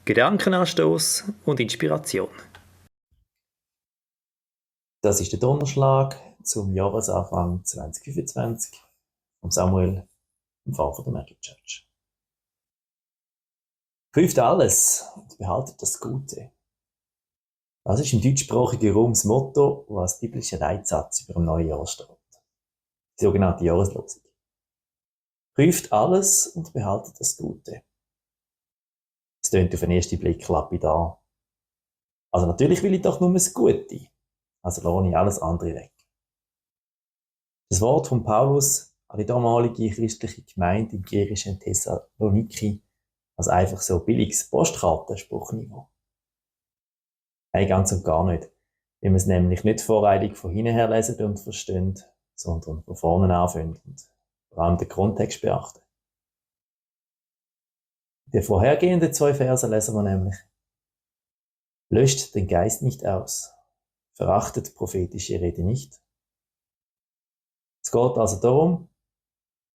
Gedankenanstoß und Inspiration. Das ist der Donnerschlag zum Jahresanfang 2025 von Samuel im Fall von der Magic Church. Prüft alles und behaltet das Gute. Das ist im deutschsprachigen Raum das Motto, das als biblischer Leitsatz über dem neuen Jahr steht. Die sogenannte Jahreslosung. Prüft alles und behaltet das Gute. Das tönt auf den ersten Blick lapidar. Also natürlich will ich doch nur das Gute. Also lohne ich alles andere weg. Das Wort von Paulus an die damalige christliche Gemeinde im griechischen Thessaloniki als einfach so billiges Postkartenspruchniveau. Nein, ganz und gar nicht. Weil man es nämlich nicht voreilig von hinten her lesen und verstehen, sondern von vorne anfangen und vor allem den Kontext beachten. In den vorhergehenden 2 Versen lesen wir nämlich: Löscht den Geist nicht aus, verachtet prophetische Rede nicht. Es geht also darum,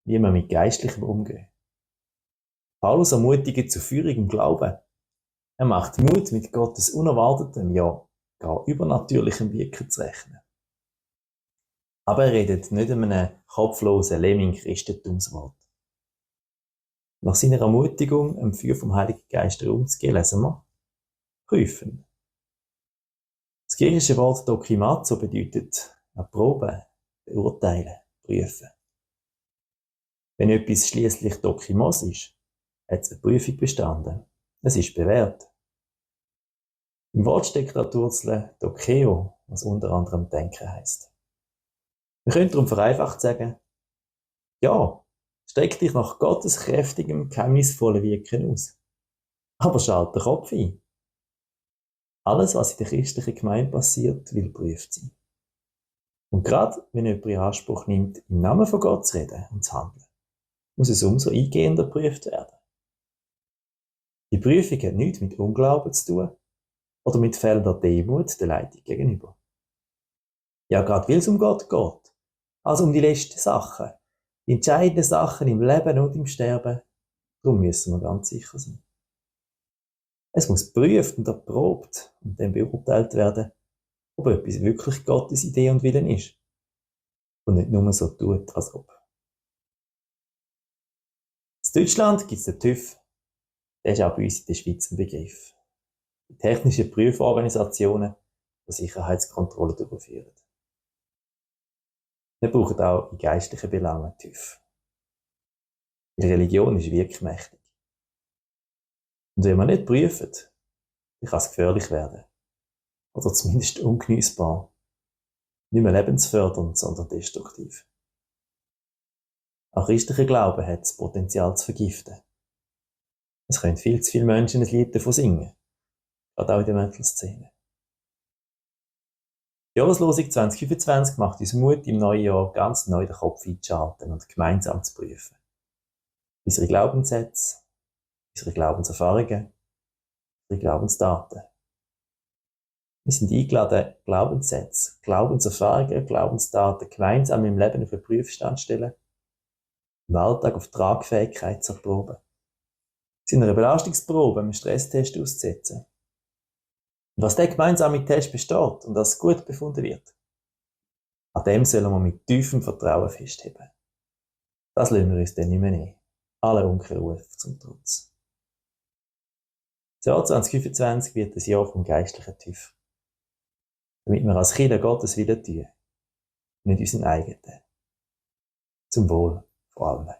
wie man mit Geistlichem umgeht. Paulus ermutigt zu feurigem Glauben. Er macht Mut, mit Gottes unerwartetem, ja gar übernatürlichem Wirken zu rechnen. Aber er redet nicht einem kopflosen Lemming-Christentumswort. Nach seiner Ermutigung, dem Feuer vom Heiligen Geist umzugehen, lesen wir: prüfen. Das griechische Wort dokimazo bedeutet erproben, beurteilen, prüfen. Wenn etwas schliesslich dokimos ist, hat es eine Prüfung bestanden. Es ist bewährt. Im Wort steckt die Wurzel dokeo, was unter anderem denken heisst. Wir können darum vereinfacht sagen: ja, streck dich nach Gottes kräftigem, geheimnisvollen Wirken aus. Aber schalt den Kopf ein. Alles, was in der christlichen Gemeinde passiert, will geprüft sein. Und gerade wenn jemand in Anspruch nimmt, im Namen von Gott zu reden und zu handeln, muss es umso eingehender geprüft werden. Die Prüfung hat nichts mit Unglauben zu tun oder mit fehlender Demut der Leitung gegenüber. Ja, gerade weil es um Gott geht, also um die letzten Sachen, die entscheidenden Sachen im Leben und im Sterben, darum müssen wir ganz sicher sein. Es muss geprüft und erprobt und dann beurteilt werden, ob etwas wirklich Gottes Idee und Willen ist und nicht nur so tut, als ob. In Deutschland gibt es den TÜV, der ist auch bei uns in der Schweiz ein Begriff. Die technischen Prüforganisationen, die Sicherheitskontrollen durchführen. Wir brauchen auch in geistlichen Belangen TÜV. Die Religion ist wirkmächtig. Und wenn wir nicht prüfen, dann kann es gefährlich werden. Oder zumindest ungeniessbar. Nicht mehr lebensfördernd, sondern destruktiv. Auch christlicher Glaube hat das Potenzial zu vergiften. Es können viel zu viele Menschen ein Lied davon singen. Gerade auch in der Metal-Szene. Die Jahreslosung 2025 macht uns Mut, im neuen Jahr ganz neu den Kopf einzuschalten und gemeinsam zu prüfen. Unsere Glaubenssätze, unsere Glaubenserfahrungen, unsere Glaubenstaten. Wir sind eingeladen, Glaubenssätze, Glaubenserfahrungen, Glaubenstaten gemeinsam im Leben auf den Prüfstand zu stellen, im Alltag auf Tragfähigkeit zu erproben, sie in einer Belastungsprobe einem Stresstest auszusetzen. Und was der gemeinsame Test besteht und als gut befunden wird, an dem sollen wir mit tiefem Vertrauen festheben. Das lassen wir uns dann nicht mehr nehmen. Alle Unkenrufe zum Trotz. Das Jahr 2025 wird ein Jahr vom geistlichen TÜV. Damit wir als Kinder Gottes Willen tun, nicht unseren eigenen. Zum Wohl von allen.